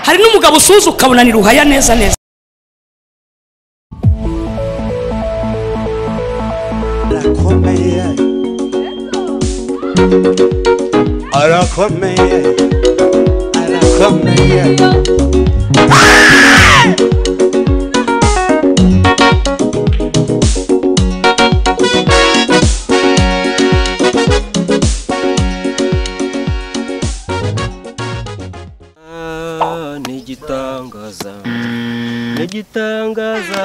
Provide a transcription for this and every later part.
Hari n'umugabo usuza ukabona ni ruhaya neza neza. Arakomeye, arakomeye, arakomeye. Nigitangaza, nigitangaza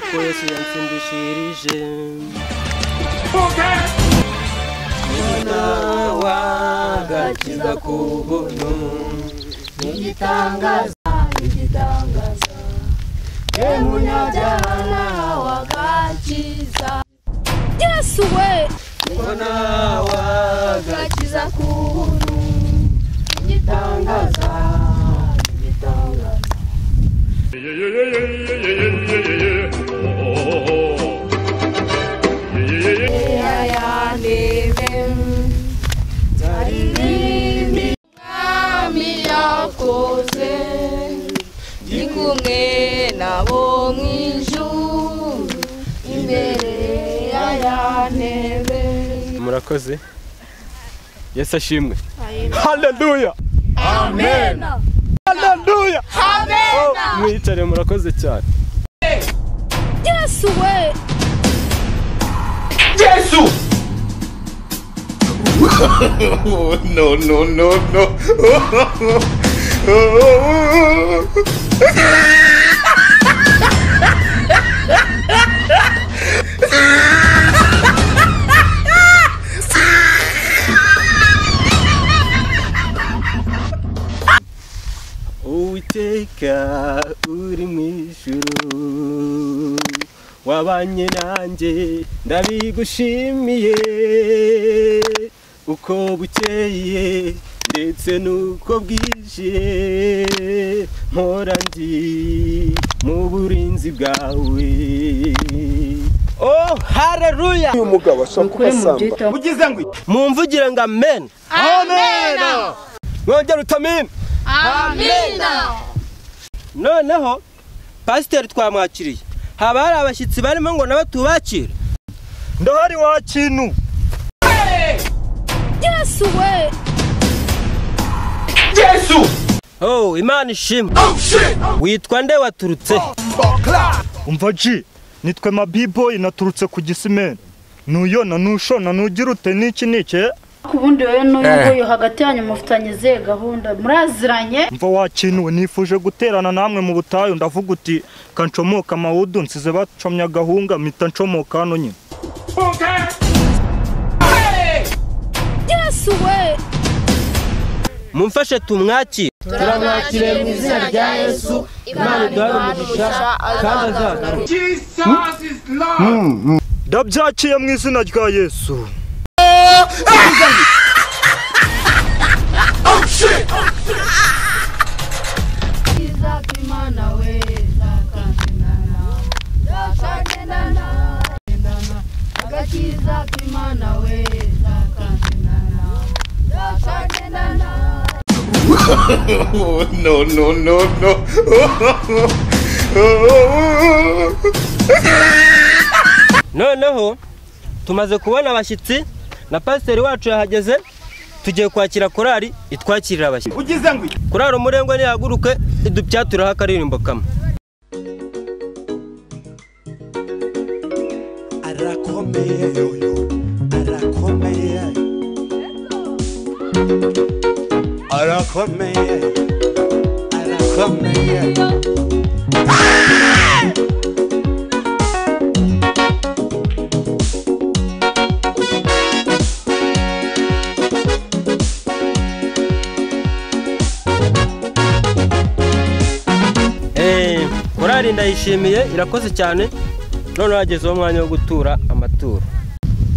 ko Yesu yansindishirije. Wagakiza ku buntu. Nigitangaza, nigitangaza, emunyabyaha wagakiza. Yesu we mbona wagakiza ku buntu. Nigitangaza, nigitangaza. Kumwe nabo mwijuru imbere ya ntebe. Murakoze. Yesu ashimwe. Haleluya. Amen. Haleluya. Amen. Mwicare, murakoze cyane. Yesu we. Yesu. No no no no. Uwiteka uri mu ijuru wabanye nanjye ndabigushimiye, uko bukeye ndetse nuko bwije mpora ndi mu burinzi bwawe. Oh, haleluya! Uyu mugabo ashaka kubasamba. Ugize ngo mumvugire ngo amen. Amen. Mwongere utamin. Amina. Noneho pasiteri twamwakiriye, haba hari abashyitsi barimo ngo nabo tubakire. Ndahari wa kintu. Yesu we. Yesu. Oh, Imana ishimwe. Witwa nde, waturutse? Umva G, nitwe Mabiboy naturutse ku Gisimenti. Nuyona nushona nugira ute niki niki? Kubundi wewe n'uyu hagati yanyu mufitanye izihe gahunda, muraziranye? Mva wa kintu, nifuje guterana namwe mu butayu, ndavuga uti kancomoka amawudu nsize bacomya gahunga mpita ncomoka hano nyine. Yesu we. Mumfashe tumwakire. Turamwakiriye mu izina rya Yesu. Imana iduhe umugisha kandi azagaruke. Jesus is Lord. Ndabyakiye mu izina rya Yesu. No no no no. Noneho tumaze kubona abashyitsi na pasiteri wacu yahageze, tugiye kwakira korali itwakirira abashyitsi. Ugize ngo korali Umurengwe nihaguruke idupyaturaho akaririmbo kamwe. Arakomeye yoyo, arakomeye, arakomeye, arakomeye. Korali ndayishimiye, irakoze cyane. None hagezeho umwanya wo gutura amaturo.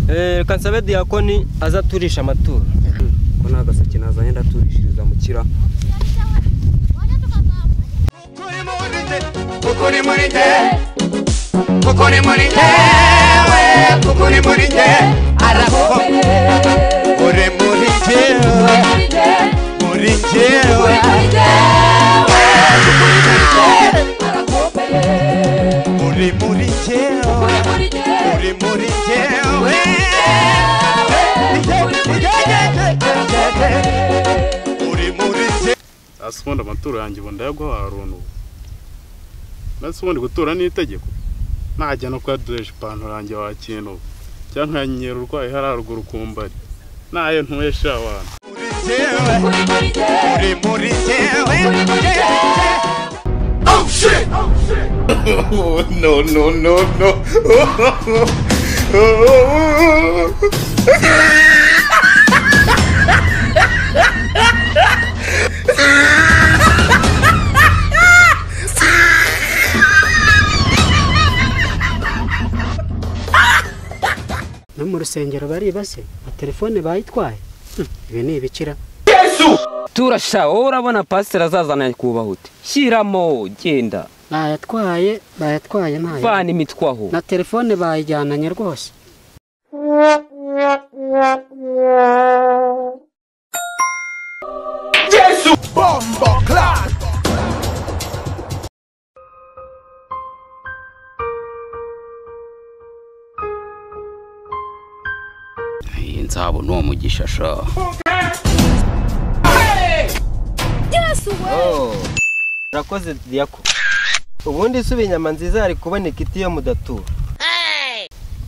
Reka nsabe diyakoni aza aturisha amaturo. Ko nta gaseke nazanye ndaturishiriza mukira. Kukuri muri nge, kukuri muri ngewe, kukuri muri nge, arakomeye. Uri muri ngewe, muri ngewe. Asubundi amaturo yanjye ubu ndayaguha runtu. Nase ubundi gutura ni itegeko. Najya no kwaduresha ipantaro yanjye wa kintu. Cyangwa nkanyera urwaye hararuguru kumbari. Nayo ntuwesha abantu. Uri muri jewe. Oh shit! Oh shit! Oh, no no no no. No mu rusengero baribase, telefone bayitwaye. Ibi ni ibikira. Yesu! Turasha wowe urabona pastor azazana kubahute. Shyiramo genda. Bayatwaye, bayatwaye ntayo. Vana imitwaho. Na telefone bayijyananye rwose. Yesu! Bombo clap! Nzabo no mugisha sha. Yesu we. Urakoze Diako. Ubundi suba inyama nziza hari kuboneka iti yo mudatura.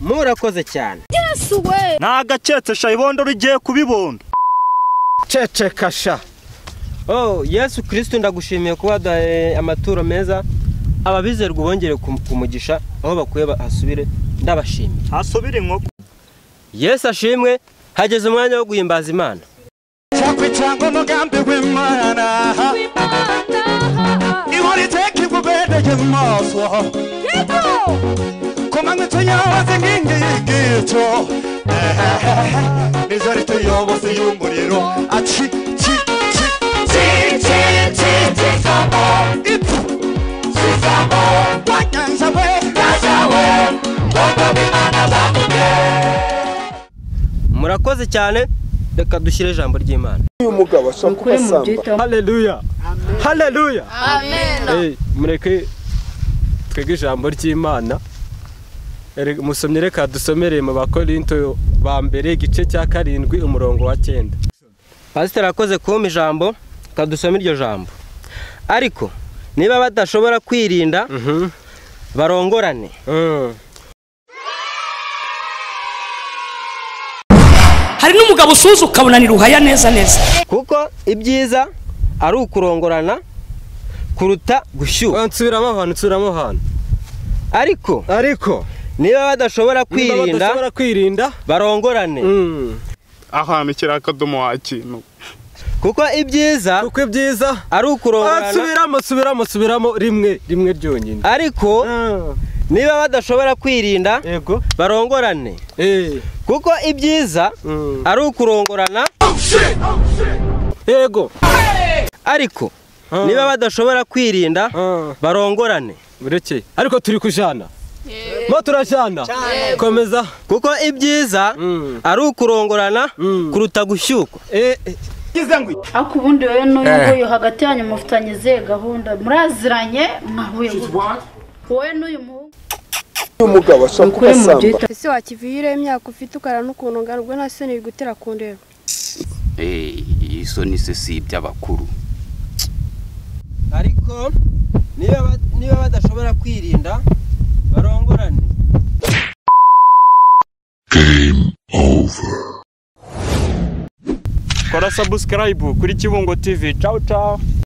Murakoze cyane. Yesu we. Nagacetse sha ibondo rigiye kubibondo. Ceceka sha. Oh, Yesu Kristo ndagushimiye kuba dae amaturo meza. Ababizerwa ubongere kumugisha aho bakuye hasubire ndabashimiye. Hasubire inkoko. Yesu ashimwe hageze umwanya wo guhimbaza Imana. Cyangwa umugambi w'Imana ihora iteka ikubereye maso komanywa tuyoboze inkingi y'igicu nijoro ituyoboze y'umuriro aci ci ci ci ci ci cisamo ipfu cisamo wanyanja we nyanja we boko b'Imana bavuge. Murakoze cyane, reka dushyire ijambo ry'Imana. Uyu mugabo ashaka kubasamba. Haleluya. Haleluya. Amen. Mureke twege ijambo ry'Imana. Musomye reka dusomere mu Bakorinto ba mbere igice cya 7 umurongo wa 9. Pastor akoze kumpa ijambo, kadusome iryo jambo. Ariko niba badashobora kwirinda barongorane. Hari n'umugabo usuza ukabona ni ruhaya neza neza. Kuko ibyiza ari ukurongorana kuruta gushyuha. Nsubiramo ahantu, nsubiramo ahantu. Ariko niba badashobora kwirinda barongorane. Ahantu kira akadomo wa kintu. Kuko ibyiza ari ukurongorana. Subiramo rimwe ryonyine. Ariko niba badashobora kwirinda barongorane. Kuko ibyiza ari ukurongorana. Yego. Ariko niba badashobora kwirinda barongorane. Ureke. Ariko turi kujana. Mo turajana. Komeza. Kuko ibyiza ari ukurongorana kuruta gushyukwa. Ariko ubundi wowe n'uyu nguyu hagati yanyu mufitanye izihe gahunda? Muraziranye mwahuye wowe n'uyu muhungu. Uyu mugabo ashaka kubasamba. Ese wakivire imyaka ufite ukara n'ukuntu ungana ubwo nta soni bigutera kundeba. Isoni se si iby'abakuru. Ariko niba badashobora kwirinda barongorane. Game over. Kora subscribe kuri Kibungo TV. Ciao ciao.